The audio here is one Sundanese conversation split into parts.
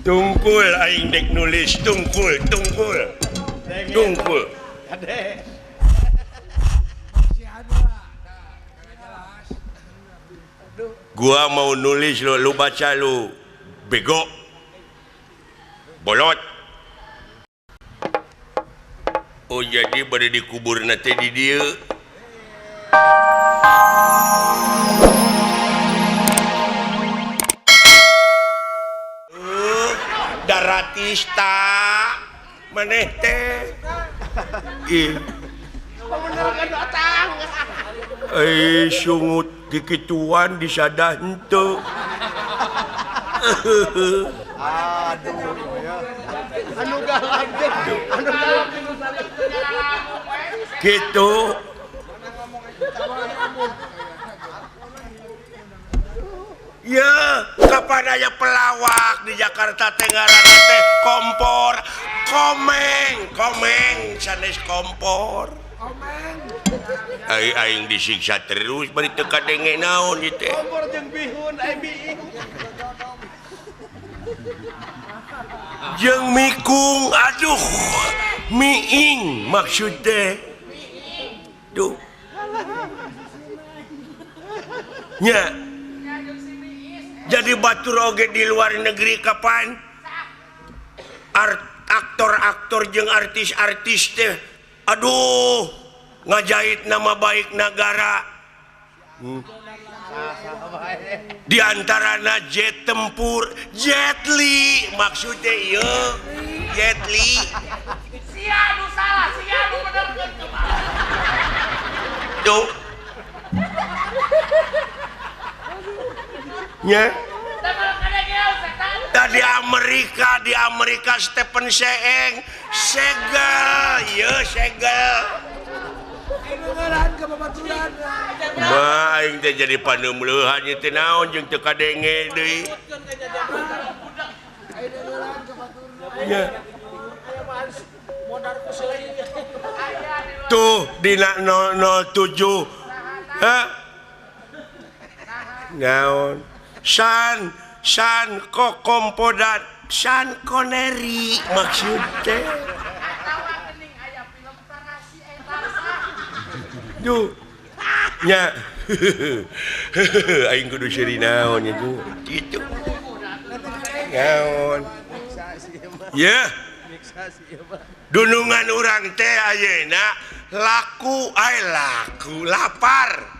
Tungkul aing dek nulis tungkul tungkul tungkul. Gua mau nulis lu, lu baca lu bego bolot. Oh jadi pada dikubur nanti di dia. Daratista maneh teh. Ih. Eh sungut dikituan disadah henteu. Aduh ya. Anu galak teh, anu galak gitu. Ya, kapan aya pelawak di Jakarta Tenggara teh kompor, komeng, komeng sanes kompor. Komeng. Ai aing disiksa terus bari teu kadenge naon ieu teh. Kompor jeung bihun ai biing. Jeung mikung, aduh. Miing maksud teh. Duh. Nya. Jadi batur oge di luar negeri kapan? Aktor-aktor jeung artis-artis teh aduh ngajahit nama baik negara. Di antarana jet tempur, Jet Li maksudnya ieu, Jet Li. Sia nu salah, sia nu bener. Duh. Nya. Tadi Amerika, di Amerika Stephen Seeng segel, ieu segel. Mah aing teh jadi paneumleuhan ieu teh naon jeung teu kadenge deui. Nya. Tuh dina 007. Hah? Naon? San San Kokompodat San Connery maksud teh. Duh. Nya. Aing kudu seuri naon nya kitu. Naon. Yeuh. Dunungan urang teh ayeuna laku ai laku lapar.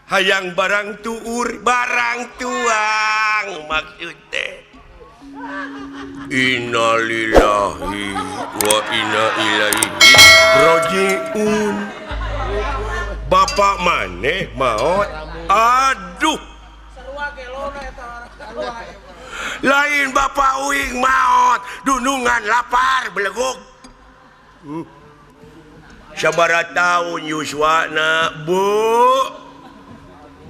Hayang barang tuur barang tuang maksud teh. Innalillahi wa inna ilaihi rajiun. Bapak maneh maot. Aduh. Lain bapak uing maot, dunungan lapar belegug. Sabaraha taun yuswana, Bu.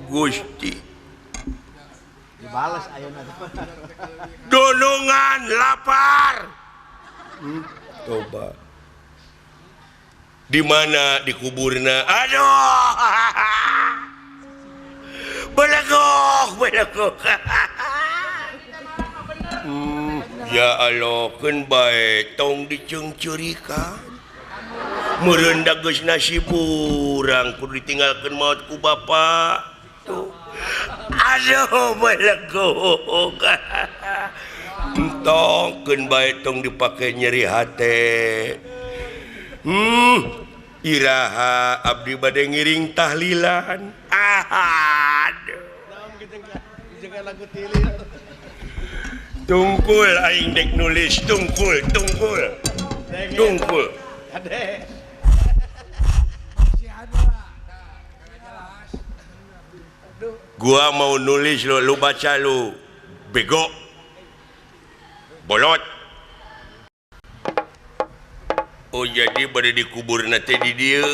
Gusti. Dibales ayeuna. Dunungan lapar. Coba. Di mana dikuburna? Aduh. Belegug, belegug. Ya Allah, keun bae tong diceungceurikan. Meureun da geus nasib urang kudu ditinggalkeun maot ku bapa. Tuh. Aduh, belegug. Entong keun bae tong dipake nyeri hate. Iraha abdi bade ngiring tahlilan. Aduh. Tungkul aing dek nulis tungkul tungkul tungkul. Gua mau nulis lu, lu baca lu bego bolot. Oh jadi pada dikubur nanti di dia.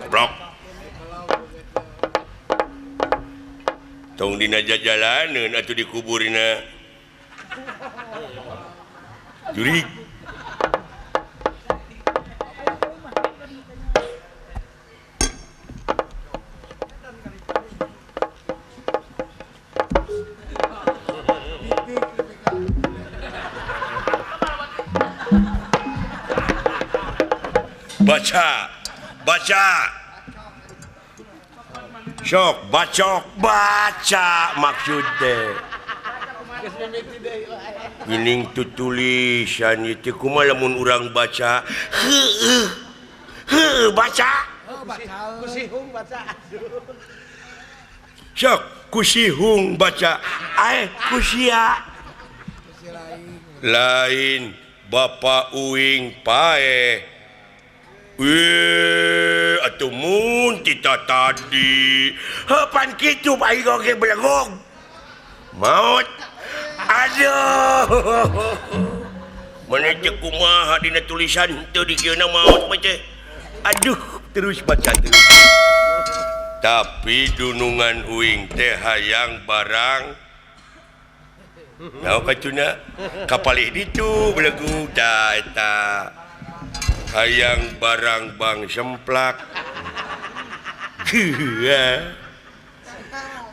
Blok. Tong dina jajalaneun atuh dikuburna. Jurig. Baca baca sok bacok baca maksud teh geuning tu tulisan ieu teh kumaha lamun urang baca heueuh heueuh baca kusihung baca sok kusihung baca ae kusia lain Bapak uing pae atuh mun tita tadi heupan kitu aing oge belegog maot aduh mana teh kumaha dina tulisan teu dikieuna maot mah teh aduh terus baca terus tapi dunungan uing teh hayang barang naon kacuna kapalih ditu belegug da eta hayang barang bang semplak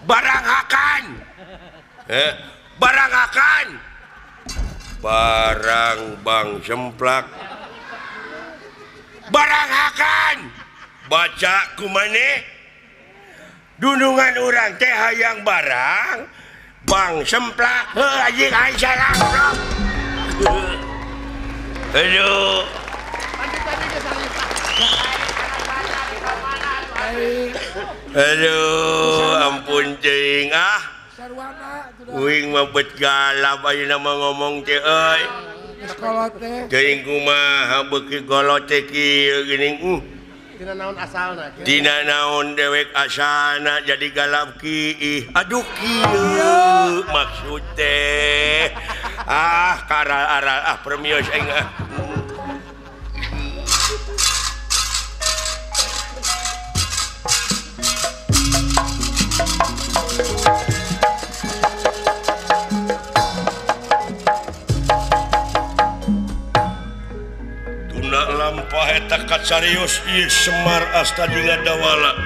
barang akan barang akan barang bang semplak barang akan baca kumane dunungan urang teh hayang barang bang semplak heuh anjing aing salah aduh. Aduh ampun cing ah uing mah bet galap ayeuna mah ngomong teh euy teuing kumaha beuki golot teh kieu geuning tina naon asalna tina naon dewek asalna jadi galap kiih aduh kieu maksud teh ah karal-aral ah permios aing ah. Kacarios ieu Semar asta jeung Dawala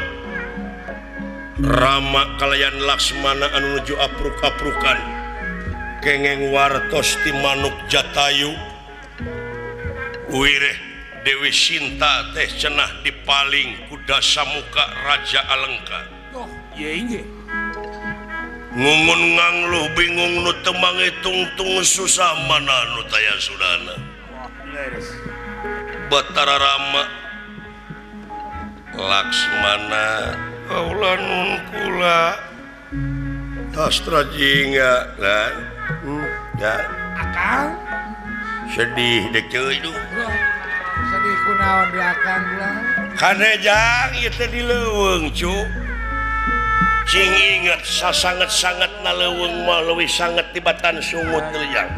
Rama kalayan Laksmana anu nuju apruk-aprukan kengeng wartos ti manuk Jatayu wireh Dewi Sinta teh cenah dipaling ku Dasamuka Raja Alengka. Ngungun ngangluh bingung nu teu mangitungtung susah mana nu taya sudana. Batara Rama Laksmana kaula nun kula tastra jingga lan ya akang sedih dek ceuy duh sedih kunaon di akang ulah kanejang ieu teh di leuweung cu cing inget sasanget-sanget na leuweung mah leuwih sanget tibatan sungut teuing.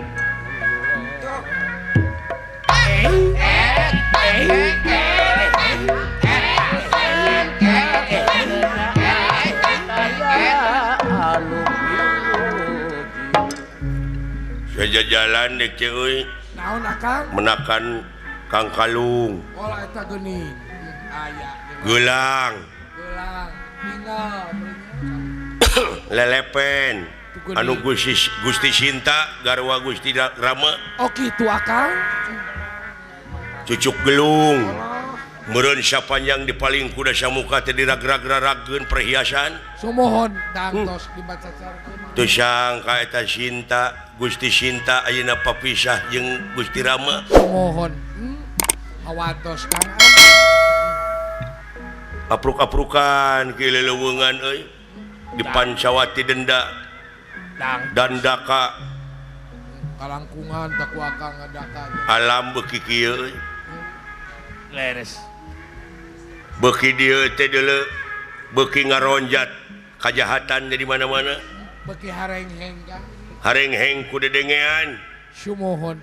Jalan dek ceuy naon akang menakan Kang Kalung oh eta geuning aya gelang gelang tinggal lelepen anu Gusti Sinta garwa Gusti Rama oh kitu akang cucuk gelung meureun sapanjang dipaling ku Dasamuka teh diragrag-ragkeun perhiasan sumuhun tangtos dibacacarkeun teu sangka eta Sinta Gusti Sinta ayeuna papisah jeung Gusti Rama sumuhun hawatos Kang apruk-aprukan ki leleuweungan euy di Pancawati denda dandaka kalangkungan tak ku akang ngadaka alam beuki kieu euy leres beuki dieu teh deuleu beuki ngaronjat kajahatan di mana-mana beuki harengheng Kang harengheng ku dedengean sumuhun.